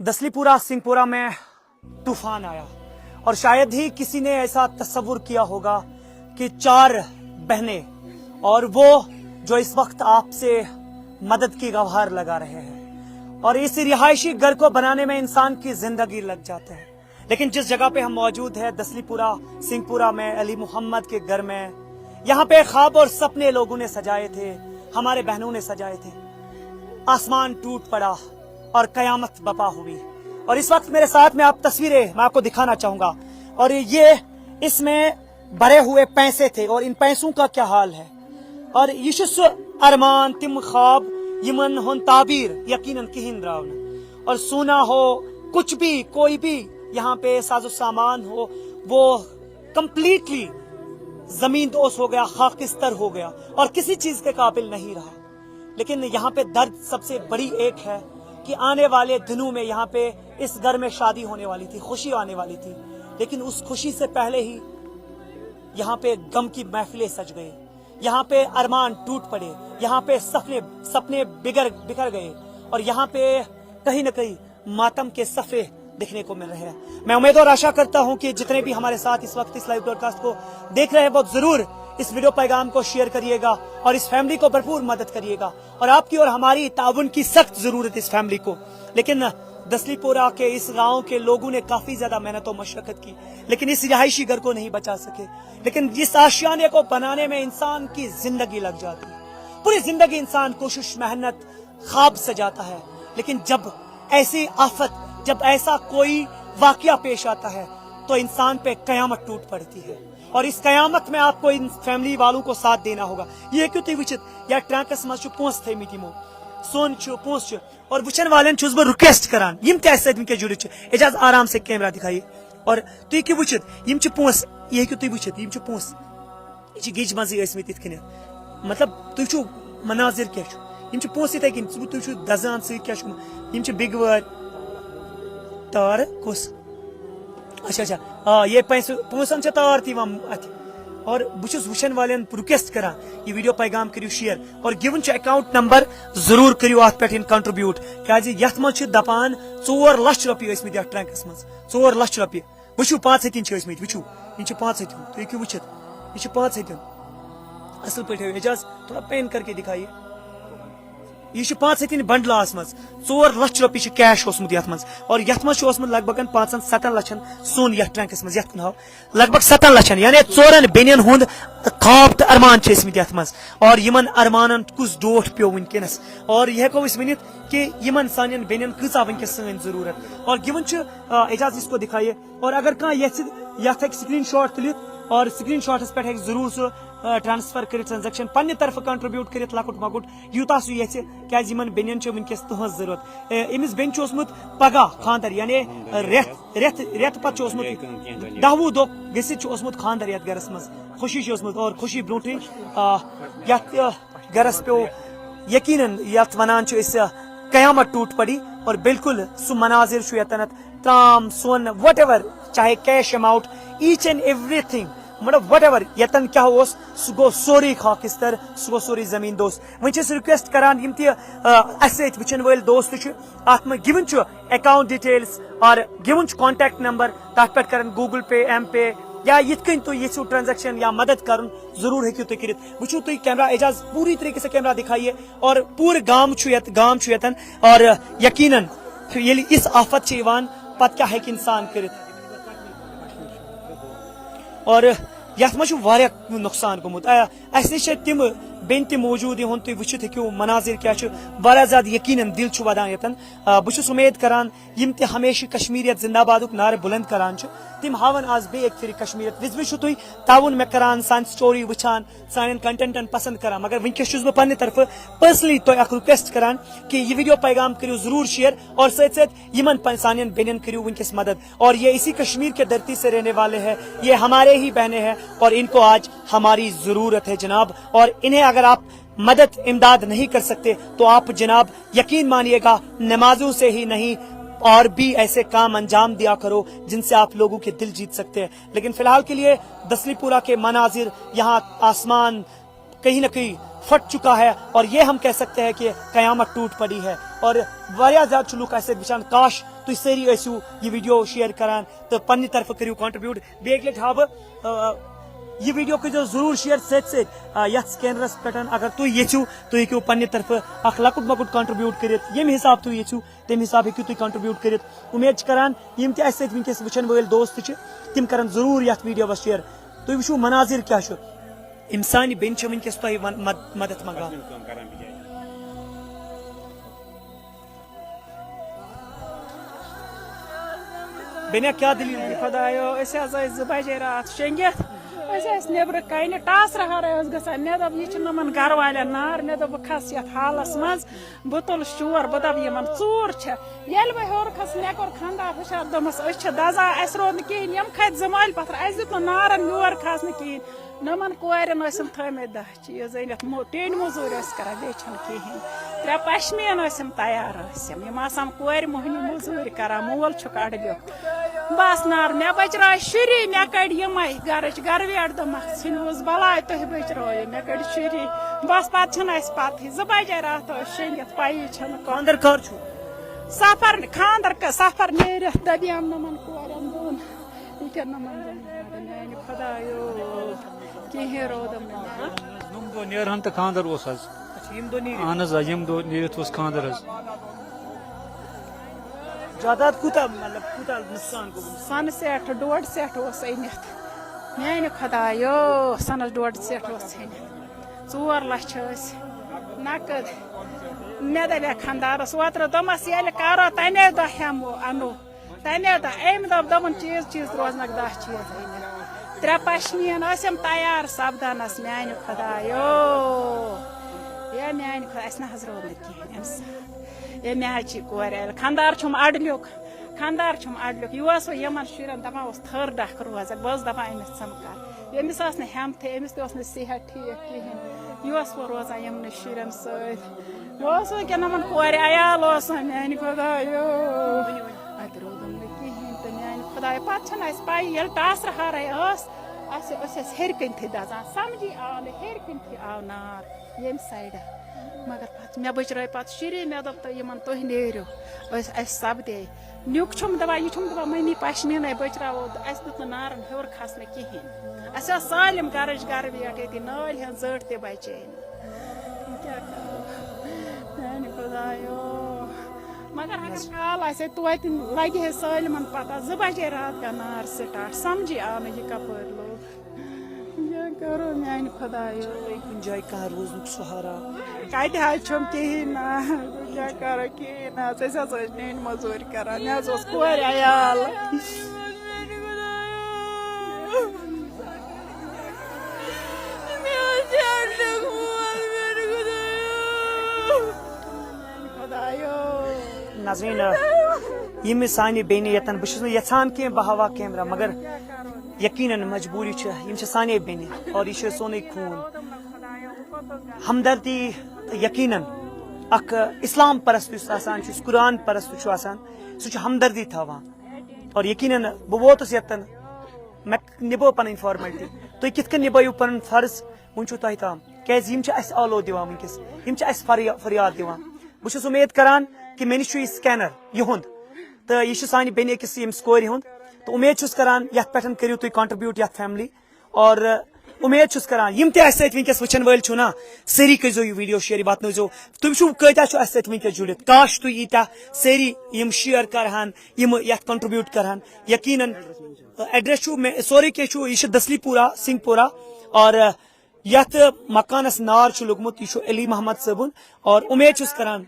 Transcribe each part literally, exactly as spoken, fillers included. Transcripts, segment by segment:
दसलीपुरा सिंहपुरा में तूफान आया और शायद ही किसी ने ऐसा तस्वुर किया होगा कि चार बहनें और वो जो इस वक्त आपसे मदद की गुहार लगा रहे हैं और इस रिहायशी घर को बनाने में इंसान की जिंदगी लग जाती है। लेकिन जिस जगह पे हम मौजूद हैं, दसलीपुरा सिंहपुरा में अली मोहम्मद के घर में, यहाँ पे ख्वाब और सपने लोगों ने सजाए थे, हमारे बहनों ने सजाए थे। आसमान टूट पड़ा और कयामत बपा हुई। और इस वक्त मेरे साथ में आप तस्वीरें मैं आपको दिखाना चाहूंगा। और ये इसमें भरे हुए पैसे थे और इन पैसों का क्या हाल है। और ये अरमान, तिम ख्वाब, यमन हन ताबीर यकीनन किहिन द्राव न। और सोना हो, कुछ भी, कोई भी यहाँ पे साजो सामान हो, वो कंप्लीटली जमीन दोस्त हो गया, खाकिस्तर हो गया और किसी चीज के काबिल नहीं रहा। लेकिन यहाँ पे दर्द सबसे बड़ी एक है कि आने वाले दिनों में यहाँ पे इस घर में शादी होने वाली थी, खुशी आने वाली थी, लेकिन उस खुशी से पहले ही यहाँ पे गम की महफिलें सज गई। यहाँ पे अरमान टूट पड़े, यहाँ पे सपने सपने बिगड़ बिखर गए और यहाँ पे कहीं ना कहीं मातम के सफे देखने को मिल रहे हैं। मैं उम्मीद और आशा करता हूँ कि जितने भी हमारे साथ इस वक्त इस लाइव ब्रॉडकास्ट को देख रहे हैं, वो जरूर इस वीडियो पैगाम को शेयर करिएगा और इस फैमिली को भरपूर मदद करिएगा। और आपकी और हमारी ताउन की सख्त जरूरत है इस फैमिली को। लेकिन दसलीपुरा के इस गांव के लोगों ने काफी ज्यादा मेहनत और मशक्कत की, लेकिन इस रिहायशी घर को नहीं बचा सके। लेकिन इस आशियाने को बनाने में इंसान की जिंदगी लग जाती है, पूरी जिंदगी इंसान कोशिश, मेहनत, ख्वाब सजाता है। लेकिन जब ऐसी आफत, जब ऐसा कोई वाकया पेश आता है, तो इंसान पे कयामत टूट पड़ती है। और इस कयामत में आपको इन फैमिली वालों को साथ देना होगा। ये क्यों तुम वुचित या ट्रंकस मज छु पोंस थे मिटिमो, सोन छु, पोंस छु। और वुचन वालन छुस बह रिक्वेस्ट करान, यम ते अस सत वुनकस जुड़ित छु। एजाज, आराम से कैमरा दिखाइए। और तुम क्यों वुचित, यम छु पोंस, ये क्यों तुम वुचित, यम छु पोंस। ये गिज मज ٲसमٕتۍ یِتھ کٔنٮ۪تھ۔ مطلب، تُہۍ چھِو مناظر کیٛاہ چھُ؟ یِم چھِ پونٛسہٕ یِتھَے کٔنۍ، ژٕ، تُہۍ چھِو دَزان سۭتۍ کیٛاہ چھُ؟ یِم چھِ بِگوٲرۍ۔ تار کُس؟ اچھا، اچھا۔ آ، یے پونٛسہٕ، پونٛسَن چھِ تار تہِ یِوان اَتھِ۔ اور بہٕ چھُس وٕچھَن والٮ۪ن request کران، یہِ video پیغام کٔرِو share اور given چھُ account number، ضروٗر کٔرِو اَتھ پٮ۪ٹھ یِن contribute۔ کیٛازِ یَتھ منٛز چھِ دَپان ژور لَچھ رۄپیہِ ٲسۍمٕتۍ یَتھ ٹرٛنٛکَس منٛز، ژور لَچھ رۄپیہِ۔ وٕچھِو، پانٛژھ ہَتھ چھِ ٲسۍ مٕتۍ، وٕچھِو، یِم چھِ پانٛژھ ہَتھ۔ تُہۍ ہیٚکِو وٕچھِتھ، یہِ چھِ پانٛژھ ہَتھ۔ اَصٕل پٲٹھۍ ہٲیِو، اعجاز، تھوڑا pan کر کے دکھائیے۔ یہِ چھِ پانٛژھ ہَتھ بنڈلاہَس منٛز، ژور لَچھ رۄپیہِ چھِ cash اوسمُت یَتھ منٛز، اور یَتھ منٛز چھُ اوسمُت لگ بگن پانٛژَن سَتَن لَچھَن سۄن یَتھ ٹرٛنٛکَس منٛز، یَتھ کُن ہاو، لگ بگ سَتَن لَچھَن، یعنی ژورَن بیٚنٮ۪ن ہُنٛد خواب تہٕ ارمان چھِ ٲسمٕتۍ یَتھ منٛز، اور یِمَن ارمانَن کُس ڈوٹھ پیوٚو وٕنکیٚنَس، اور یہِ ہٮ۪کو أسۍ ؤنِتھ کہِ یِمَن سانٮ۪ن بیٚنٮ۪ن کۭژاہ وٕنکیٚس سٲنۍ ضروٗرت۔ اور given چھُ، آ، اعجاز، اس کو دکھائیے۔ اور اگر کانٛہہ یژھِ، یتھ ہیٚکہِ screenshot تُلِتھ اور screenshotس پٮ۪ٹھ ہیٚکہِ ضروٗر سُہ، آ، transfer کٔرِتھ، transaction پننہِ طرفہٕ contribute کٔرِتھ لۄکُٹ مۄکُٹ یوٗتاہ سُہ یژھِ، کیٛازِ یِمن بیٚنٮ۪ن چھِ وٕنکیٚس تُہنٛز ضروٗرت۔ اے، أمِس بیٚنہِ چھُ اوسمُت پگاہ خانٛدر، یعنی رٮ۪تھ، رٮ۪تھ، رٮ۪تہٕ پتہٕ چھُ اوسمُت، دَہوُہ دۄہ گٔژھِتھ چھُ اوسمُت خانٛدر یتھ گرس منٛز۔ خوشی چھِ اوسمُت اور خوشی برونٛٹھٕے، آ، یتھ، آ، گرس پیوٚو یقیناً یتھ ونان چھِ أسۍ، آ، قیامت ٹوٹ پڑی، اور بالکل سُہ مناظر چھُ یتنتھ۔ ترام، سۄن، whatever، چاہے cash amount، each and everything، مطلب whatever یتن کیٛاہ اوس، سُہ گوٚو سورُے خاکستر، سُہ گوٚو سورُے زمیٖن دوست۔ وۄنۍ چھِ أسۍ request کران، یِم تہِ، آ، اَسہِ سۭتۍ وٕچھن وٲلۍ دوست چھِ، اَتھ منٛز given چھُ account details اور given چھُ contact number، تَتھ پٮ۪ٹھ کرن Google Pay، M Pay یا یِتھ کٔنۍ تُہۍ یژھِو transaction یا مدد کرُن، ضروٗر ہیٚکِو تُہۍ کٔرِتھ۔ وٕچھِو تُہۍ camera، اعجاز، پوٗری طریقے سے camera دکھائیے۔ اور پورٕ گام چھُ یتھ، گام چھُ یتن، اور یقیناً ییٚلہِ یِژھ آفت چھِ یِوان، پتہٕ کیٛاہ ہیٚکہِ انسان کٔرِتھ؟ اور یتھ منٛز چھُ واریاہ نۄقصان گوٚمُت۔ آ، اسہِ نِش چھِ تِم بیٚنہِ تہِ موٗجوٗد، یِہُنٛد تُہۍ وٕچھِتھ ہیٚکِو مناظر کیٛاہ چھُ، واریاہ زیادٕ یقیناً دِل چھُ ودان یتن۔ آ، بہٕ چھُس اُمید کران یِم تہِ ہمیشہِ کشمیریت زندہ بادُک نعرٕ بُلند کران چھِ، تِم ہاون آز بیٚیہِ اکہِ پھِرِ کشمیریت۔ وِزِ وِزِ چھُو تُہۍ تعاوُن مےٚ کران، سانہِ story وٕچھان، سانٮ۪ن contentن پسند کران، مگر وٕنکیٚس چھُس بہٕ پننہِ طرفہٕ personally تۄہہِ اکھ request کران کہِ یہِ video پیغام کٔرِو ضروٗر share اور سۭتۍ سۭتۍ یِمن پن-، سانٮ۪ن بیٚنٮ۪ن کٔرِو وٕنکیٚس مدد۔ اور یہ اسی کشمیر کے دھرتی سے رہنے والے ہیں، یہ ہمارے ہی بہنیں ہیں اور ان کو آج ہماری ضرورت ہے جناب۔ اور انہیں اگر آپ مدد امداد نہیں کر سکتے تو آپ جناب یقین مانیے گا، نمازوں سے ہی نہیں اور بھی ایسے کام انجام دیا کرو جن سے آپ لوگوں کے دل جیت سکتے ہیں۔ لیکن فی الحال کے لیے دسلی پورہ کے مناظر، یہاں آسمان کہیں نہ کہیں پھٹ چکا ہے اور یہ ہم کہہ سکتے ہیں کہ قیامت ٹوٹ پڑی ہے۔ اور واریاہ زیادٕ چھِ لُکھ اَسہِ سۭتۍ وٕچھان، کاش تُہۍ سٲری ٲسِو یہِ ویڈیو شیئر کران تہٕ پننہِ طرفہٕ کٔرِو کنٹریبیوٹ۔ بیٚیہِ اَکہِ لٹہِ ہاوٕ بہٕ، آ، یہِ ویڈیو کٔرۍزیو ضروٗر شیئر سۭتۍ سۭتۍ، آ، یتھ سکینرس پٮ۪ٹھ۔ اگر تُہۍ یژھِو، تُہۍ ہیٚکِو پننہِ طرفہٕ اکھ لۄکُٹ مۄکُٹ کنٹریبیوٹ کٔرِتھ، ییٚمہِ حساب تُہۍ یژھِو تَمہِ حساب ہیٚکِو تُہۍ کنٹریبیوٹ کٔرِتھ۔ اُمید چھِ کران یِم تہِ اَسہِ سۭتۍ وٕنکیٚس وٕچھن وٲلۍ دوست چھِ، تِم کرن ضروٗر یَتھ ویڈیوَس شیئر۔ تُہۍ وٕچھِو مناظر کیٛاہ چھُ، یِم سانہِ بیٚنہِ چھِ وٕنکیٚس تۄہہِ ون-، مد-، مدد منٛگان۔ بیٚنہِ، کیٛاہ دٔلیٖل؟ خۄدایو، أسۍ حظ ٲسۍ زٕ بجے راتھ شۄنٛگِتھ۔ أسۍ ٲسۍ نیٚبرٕ کنہِ، ٹاسرٕ ہارے اوس گژھان۔ مےٚ دوٚپ، یہِ چھِ نمن گرٕ والٮ۪ن نار۔ مےٚ دوٚپ، بہٕ کھسہٕ یتھ حالس منٛز، بہٕ تُلہٕ شور، بہٕ دپہٕ یِمن، ژوٗر چھےٚ۔ ییٚلہِ بہٕ ہیوٚر کھٔسٕس، مےٚ کوٚر خنٛدار ہُشار، دوٚپمس، أسۍ چھِ دزان، اسہِ روٗد نہٕ کِہیٖنۍ۔ یِم کھٔتۍ زٕ مٲلۍ پتھر، اسہِ دیُت نہٕ نارن یور کھسنہٕ کِہیٖنۍ۔ نمن کورٮ۪ن ٲسِم تھٲومٕتۍ دَچھ۔ چیٖز أنِتھ، مو-، ٹیٚنۍ موٚزوٗرۍ ٲسۍ کران، بیٚیہِ چھَنہٕ کِہیٖنۍ۔ ترٛےٚ پشمیٖن ٲسِم تیار ٲسِم۔ یِم آسان کورِ مۄہنی موٚزوٗرۍ کران، مول چھُکھ اَڈٕلیوٚک۔ بس نار، مےٚ بچرٲے شُری، مےٚ کٔڑۍ یِمَے گرٕچ گرویٹ، دوٚپمَکھ، ژھٕنِوُس بلاے، تُہۍ بچرٲیِو، مےٚ کٔڑۍ شُری۔ بس پتہٕ چھَنہٕ اَسہِ پَتہٕے، زٕ بجے راتھ ٲسۍ شۄنٛگِتھ، پَیی چھَنہٕ کانٛہہ۔ خانٛدر کر چھُ؟ سفر، خانٛدر ک-، سفر نیٖرِتھ دَپیٛام نہٕ یِمَن کورٮ۪ن دۄن۔ یہِ کیٛاہ نہٕ منٛزٕ میٛانہِ خۄدایو، کِہیٖنۍ روٗدُم نہٕ۔ یِم دۄہ نیرہَن تہٕ خانٛدر اوس حظ۔ اچھا، یِم دۄہ نیٖرِتھ؟ اہن حظ، آ، یِم دۄہ نیٖرِتھ اوس خانٛدر حظ۔ جاداد کوٗتاہ، مطلب، کوٗتاہ نۄقصان گوٚمُت؟ سۄنہٕ سیٹ، ڈۄڈ سیٹ اوس أنِتھ۔ میٛانہِ خۄدایو، سۄنَس ڈۄڈ سیٹ اوس أنِتھ۔ ژور لَچھ ٲسۍ نقد۔ مےٚ دَپیٛاو خانٛدارَس اوترٕ، دوٚپمَس، ییٚلہِ کَرو، تَمے دۄہ ہٮ۪مو، اَنو۔ تَمے دۄہ، أمۍ دوٚپ، دوٚپُن، چیٖز، چیٖز روزنَکھ دَہ چیٖز أنِتھ۔ ترٛےٚ پشمیٖن ٲسِم تیار سپدنَس، میٛانہِ خۄدایو۔ ہے میٛانہِ خۄدا، اَسہِ نہ حظ روٗد نہٕ کِہیٖنۍ اَمہِ ساتہٕ۔ ہے مےٚ حظ چھِ کورِ اَلہِ، خانٛدار چھُم اَڈٕلیوٚک، خانٛدار چھُم اَڈٕلیوٚک۔ یہِ اوس وۄنۍ یِمَن شُرٮ۪ن دَپان اوس، تھٔر ڈَکھ روزَکھ۔ بہٕ ٲسٕس دَپان، أمِس ژھٕنہٕ کَر۔ ییٚمِس ٲس نہٕ ہٮ۪متھٕے، أمِس تہِ اوس نہٕ صحت ٹھیٖک کِہیٖنۍ۔ یہِ اوس وۄنۍ روزان یِمنٕے شُرٮ۪ن سۭتۍ۔ بہٕ اوسُس وٕنکٮ۪ن یِمَن کورِ عیال اوسُم، میٛانہِ خۄدایو۔ اَتہِ روٗدُم نہٕ کِہیٖنۍ تہٕ میٛانہِ خۄدایو۔ پَتہٕ چھَنہٕ اَسہِ پَیی، ییٚلہِ ٹاسرٕ ہارَے ٲس، اَسہِ، أسۍ ٲسۍ ہیٚرِ کَنتھٕے دَزان۔ سَمجی آو نہٕ، ہیٚرِ کَنتھٕے آو نار ییٚمہِ سایڈٕ۔ مگر پَتہٕ مےٚ بٔچرٲے پَتہٕ شُری، مےٚ دوٚپ، تہٕ یِمَن، تُہۍ نیٖرِو، أسۍ، اَسہِ سَپدے۔ نیُک چھُم دَپان، یہِ چھُم دَپان، مٔمی پشمیٖنَے بٔچراوو، تہٕ اَسہِ دیُت نہٕ نارَن ہیوٚر کھسنہٕ کِہیٖنۍ۔ اَسہِ ٲس سالِم گَرٕچ گَرٕ ویٹھ ییٚتی، نٲلۍ ہٕنٛز زٔٹ تہِ بَچے نہٕ۔ کیٛاہ کَرو؟ میٛانہِ خۄدایو۔ مگر اگر کال آسہِ ہے توتہِ، لَگہِ ہے سٲلِمَن پَتہ، زٕ بجے راتھ گٔے نار سٹارٹ، سَمجھی آو نہٕ یہِ کَپٲرۍ لوٚگ۔ کیٛاہ کَرو میٛانہِ خۄدایو؟ کُنہِ جایہِ کانٛہہ روزنُک سہارا؟ کَتہِ حظ چھُم کِہیٖنۍ نہٕ، کیٛاہ کَرو کِہیٖنۍ نہٕ حظ، أسۍ حظ ٲسۍ ٹیٚنٛڈۍ مٔزوٗرۍ کَران، مےٚ حظ اوس کورِ عیال۔ ناظرین، یِم سانہِ بیٚنہِ ییٚتٮ۪ن، بہٕ چھُس نہٕ یَژھان کینٛہہ بہٕ ہاوہا کیمرہ، مگر یقیناً مجبوٗری چھِ، یِم چھِ سانے بیٚنہِ اور یہِ چھُ سونُے خوٗن۔ ہمدردی تہٕ یقیناً اکھ اسلام پرست یُس آسان چھُ، یُس قرآن پرست چھُ آسان، سُہ چھُ ہمدردی تھاوان۔ اور یقیناً بہٕ ووتُس یَتَن، مےٚ نِبٲو پَنٕنۍ فارمیلٹی۔ تُہۍ کِتھ کٔنۍ نِبٲیِو پَنُن فرض؟ وۄنۍ چھُو تۄہہِ تام، کیٛازِ یِم چھِ اَسہِ آلو دِوان وٕنکیٚس، یِم چھِ اَسہِ فریا-، فریاد دِوان۔ بہٕ چھُس اُمید کران کہِ مےٚ نِش چھُ یہِ سکینر یِہُنٛد، تہٕ یہِ چھُ سانہِ بیٚنہِ أکِس ییٚمِس کورِ ہُنٛد، تہٕ اُمید چھُس کران یَتھ پٮ۪ٹھ کٔرِو تُہۍ کنٹریبیوٹ یَتھ فیملی۔ اور، آ، اُمید چھُس کران یِم تہِ اَسہِ سۭتۍ وٕنکیٚس وٕچھن وٲلۍ چھِو نا، سٲری کٔرۍزیو یہِ ویٖڈیو شیئر، یہِ واتنٲیزیو۔ تُہۍ وٕچھِو کۭتیٛاہ چھُ اَسہِ سۭتۍ وٕنکیٚس جُڑِتھ، کاش تُہۍ ییٖتیٛاہ سٲری یِم شیئر کرہن، یِم یَتھ کنٹریبیوٹ کرہن۔ یقیناً، آ، ایڈریس چھُ مےٚ، سورُے کینٛہہ چھُ، یہِ چھُ دسلی پورہ، سنگھ پورہ، اور، آ، یتھ مکانس نار چھُ لوٚگمُت، یہِ چھُ علی محمد صٲبُن۔ اور اُمید چھُس کران،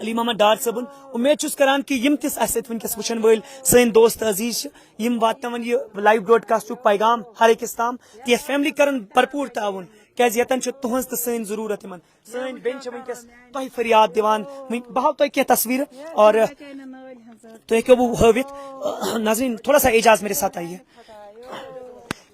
علی محمد ڈار صٲبُن، اُمید چھُس کران کہِ یِم تہِ اَسہِ سۭتۍ وٕنکیٚس وٕچھن وٲلۍ سٲنۍ دوست عزیز چھِ، یِم واتناون یہِ لایو براڈکاسٹُک پیغام ہر أکِس تام، تہٕ یتھ فیملی کرن بھرپوٗر تعاوُن، کیازِ ییٚتٮ۪ن چھِ تُہنٛز تہٕ سٲنۍ ضروٗرت یِمن۔ سٲنۍ بیٚنہِ چھِ وٕنکیٚس تۄہہِ فریاد دِوان۔ وٕنۍ بہٕ ہاوٕ تۄہہِ کینٛہہ تصویٖرٕ اور تُہۍ ہیٚکِو وۄنۍ ہٲوِتھ۔ ناظرین، تھوڑا سا اعجاز میرے ساتھ آئیے۔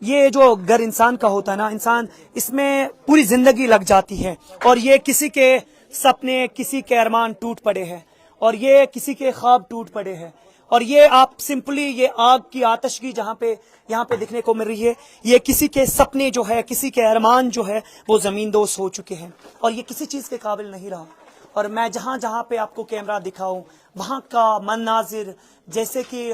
یہ جو گھر انسان کا ہوتا ہے نا، انسان اس میں پوری زندگی لگ جاتی ہے اور یہ کسی کے سپنے، کسی کے ارمان ٹوٹ پڑے ہیں اور یہ کسی کے خواب ٹوٹ پڑے ہیں और ये आप सिंपली, ये आग की आतशगी जहां पे, यहाँ पे दिखने को मिल रही है, ये किसी के सपने जो है, किसी के अरमान जो है, वो जमीन दोस्त हो चुके हैं और ये किसी चीज के काबिल नहीं रहा। और मैं जहां जहां पे आपको कैमरा दिखाऊं, वहां का मनाजिर, जैसे कि